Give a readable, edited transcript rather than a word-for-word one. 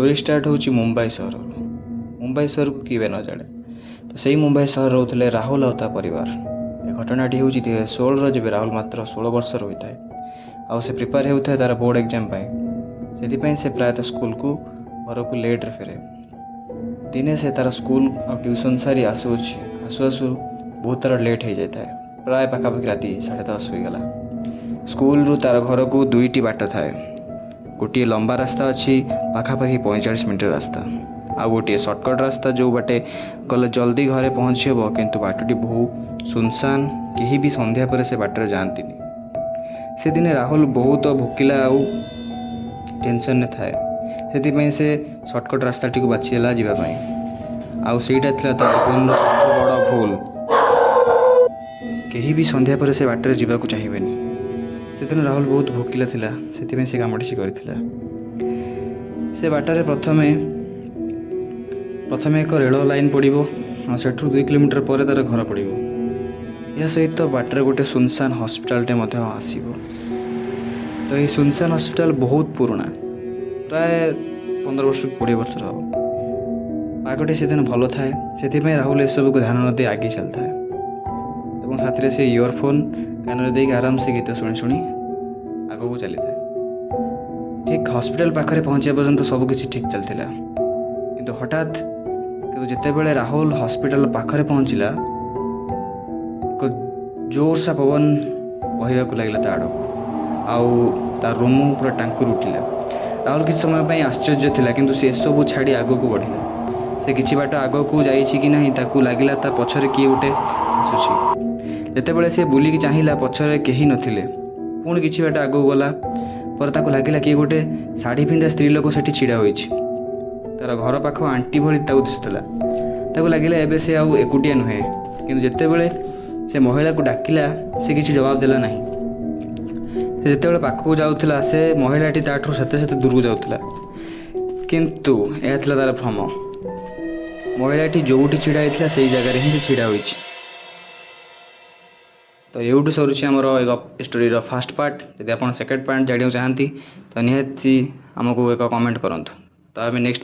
Story start ହେଉଛି ମୁମ୍ବାଇ ସହରରୁ। ମୁମ୍ବାଇ ସହରକୁ କିଏ ବା ନ ଜାଣେ? ତ ସେଇ ମୁମ୍ବାଇ ସହର ରହୁଥିଲେ ରାହୁଲ ଆଉ ତା ପରିବାର। ଏ ଘଟଣାଟି ହେଉଛି 2016ର, ଯେବେ ରାହୁଲ ମାତ୍ର 16 ବର୍ଷର ହୋଇଥାଏ ଆଉ ସେ ପ୍ରିପେୟାର ହେଉଥାଏ ତା'ର ବୋର୍ଡ଼ ଏକ୍ଜାମ୍ ପାଇଁ। ସେଥିପାଇଁ ସେ ପ୍ରାୟତଃ ସ୍କୁଲକୁ ଘରକୁ ଲେଟ୍ରେ ଫେରେ। ଦିନେ ସେ ତା'ର ସ୍କୁଲ ଆଉ ଟ୍ୟୁସନ୍ ସାରି ଆସୁଅଛି, ଆସୁ ଆସୁ ବହୁତ ତାର ଲେଟ୍ ହେଇଯାଇଥାଏ। ପ୍ରାୟ ପାଖାପାଖି ରାତି 10:30 ହୋଇଗଲା। ସ୍କୁଲରୁ ତା'ର ଘରକୁ ଦୁଇଟି ବାଟ ଥାଏ। ଗୋଟିଏ ଲମ୍ବା ରାସ୍ତା ଅଛି, ପାଖାପାଖି 45 ମିନିଟ୍ର ରାସ୍ତା, ଆଉ ଗୋଟିଏ ସର୍ଟକଟ୍ ରାସ୍ତା, ଯେଉଁ ବାଟେ ଗଲେ ଜଲ୍ଦି ଘରେ ପହଞ୍ଚି ହେବ, କିନ୍ତୁ ବାଟଟି ବହୁ ସୁନସାନ। କେହି ବି ସନ୍ଧ୍ୟା ପରେ ସେ ବାଟରେ ଯାଆନ୍ତିନି। ସେଦିନେ ରାହୁଲ ବହୁତ ଭୋକିଲା ଆଉ ଟେନସନରେ ଥାଏ। ସେଥିପାଇଁ ସେ ସର୍ଟକଟ୍ ରାସ୍ତାଟିକୁ ବାଛିଲା ଯିବା ପାଇଁ। ଆଉ ସେଇଟା ଥିଲା ତା ଜୀବନର ସବୁଠୁ ବଡ଼ ଭୁଲ। କେହି ବି ସନ୍ଧ୍ୟା ପରେ ସେ ବାଟରେ ଯିବାକୁ ଚାହିଁବେନି। ସେଦିନ ରାହୁଲ ବହୁତ ଭୋକିଲା ଥିଲା, ସେଥିପାଇଁ ସେ କାମଟି ସେ କରିଥିଲା। ସେ ବାଟରେ ପ୍ରଥମେ ପ୍ରଥମେ ଏକ ରେଳ ଲାଇନ୍ ପଡ଼ିବ ଆଉ ସେଠୁ 2 କିଲୋମିଟର ପରେ ତା'ର ଘର ପଡ଼ିବ। ଏହା ସହିତ ବାଟରେ ଗୋଟେ ସୁନସାନ ହସ୍ପିଟାଲଟେ ମଧ୍ୟ ଆସିବ। ତ ଏହି ସୁନସାନ ହସ୍ପିଟାଲ ବହୁତ ପୁରୁଣା, ପ୍ରାୟ 15 ବର୍ଷ କି 20 ବର୍ଷର ହେବ। ପାଗଟି ସେଦିନ ଭଲ ଥାଏ, ସେଥିପାଇଁ ରାହୁଲ ଏସବୁକୁ ଧ୍ୟାନ ନ ଦେଇ ଆଗେଇ ଚାଲିଥାଏ ଏବଂ ସାଥିରେ ସେ ଇୟରଫୋନ୍ କାନରେ ଦେଇକି ଆରାମସେ ଗୀତ ଶୁଣି ଶୁଣି ଆଗକୁ ଚାଲିଥାଏ। ଠିକ୍ ହସ୍ପିଟାଲ ପାଖରେ ପହଞ୍ଚିବା ପର୍ଯ୍ୟନ୍ତ ସବୁ କିଛି ଠିକ୍ ଚାଲିଥିଲା। କିନ୍ତୁ ହଠାତ୍ କିନ୍ତୁ ଯେତେବେଳେ ରାହୁଲ ହସ୍ପିଟାଲ ପାଖରେ ପହଞ୍ଚିଲା, ଏକ ଜୋରସା ପବନ ବହିବାକୁ ଲାଗିଲା ତା ଆଡ଼କୁ ଆଉ ତା ରୋମ ପୁରା ଟାଙ୍କୁରି ଉଠିଲା। ରାହୁଲ କିଛି ସମୟ ପାଇଁ ଆଶ୍ଚର୍ଯ୍ୟ ଥିଲା, କିନ୍ତୁ ସେ ଏସବୁ ଛାଡ଼ି ଆଗକୁ ବଢ଼ିଲା। ସେ କିଛି ବାଟ ଆଗକୁ ଯାଇଛି କି ନାହିଁ, ତାକୁ ଲାଗିଲା ତା ପଛରେ କିଏ ଗୋଟେ ଆସୁଛି। ଯେତେବେଳେ ସେ ବୁଲିକି ଚାହିଁଲା, ପଛରେ କେହି ନଥିଲେ। ପୁଣି କିଛି ବାଟ ଆଗକୁ ଗଲା ପରେ ତାକୁ ଲାଗିଲା କିଏ ଗୋଟେ ଶାଢ଼ୀ ପିନ୍ଧା ସ୍ତ୍ରୀ ଲୋକ ସେଠି ଛିଡ଼ା ହୋଇଛି। ତାର ଘର ପାଖ ଆଣ୍ଟି ଭଳି ତାକୁ ଦିଶୁଥିଲା। ତାକୁ ଲାଗିଲା ଏବେ ସେ ଆଉ ଏକୁଟିଆ ନୁହେଁ। କିନ୍ତୁ ଯେତେବେଳେ ସେ ମହିଳାକୁ ଡାକିଲା, ସେ କିଛି ଜବାବ ଦେଲା ନାହିଁ। ସେ ଯେତେବେଳେ ପାଖକୁ ଯାଉଥିଲା, ସେ ମହିଳାଟି ତାଠାରୁ ସେତେ ସେତେ ଦୂରକୁ ଯାଉଥିଲା। କିନ୍ତୁ ଏହା ଥିଲା ତାର ଭ୍ରମ। ମହିଳାଟି ଯେଉଁଠି ଛିଡ଼ା ହେଇଥିଲା, ସେଇ ଜାଗାରେ ହିଁ ସେ ଛିଡ଼ା ହୋଇଛି। ତ ଏଇଠୁ ସରୁଛି ଆମର ଏ ଷ୍ଟୋରିର ଫାର୍ଷ୍ଟ ପାର୍ଟ। ଯଦି ଆପଣ ସେକେଣ୍ଡ ପାର୍ଟ ଜାଣିବାକୁ ଚାହାନ୍ତି, ତ ନିହାତି ଆମକୁ ଏକ କମେଣ୍ଟ କରନ୍ତୁ। ତ ଆମେ ନେକ୍ସଟ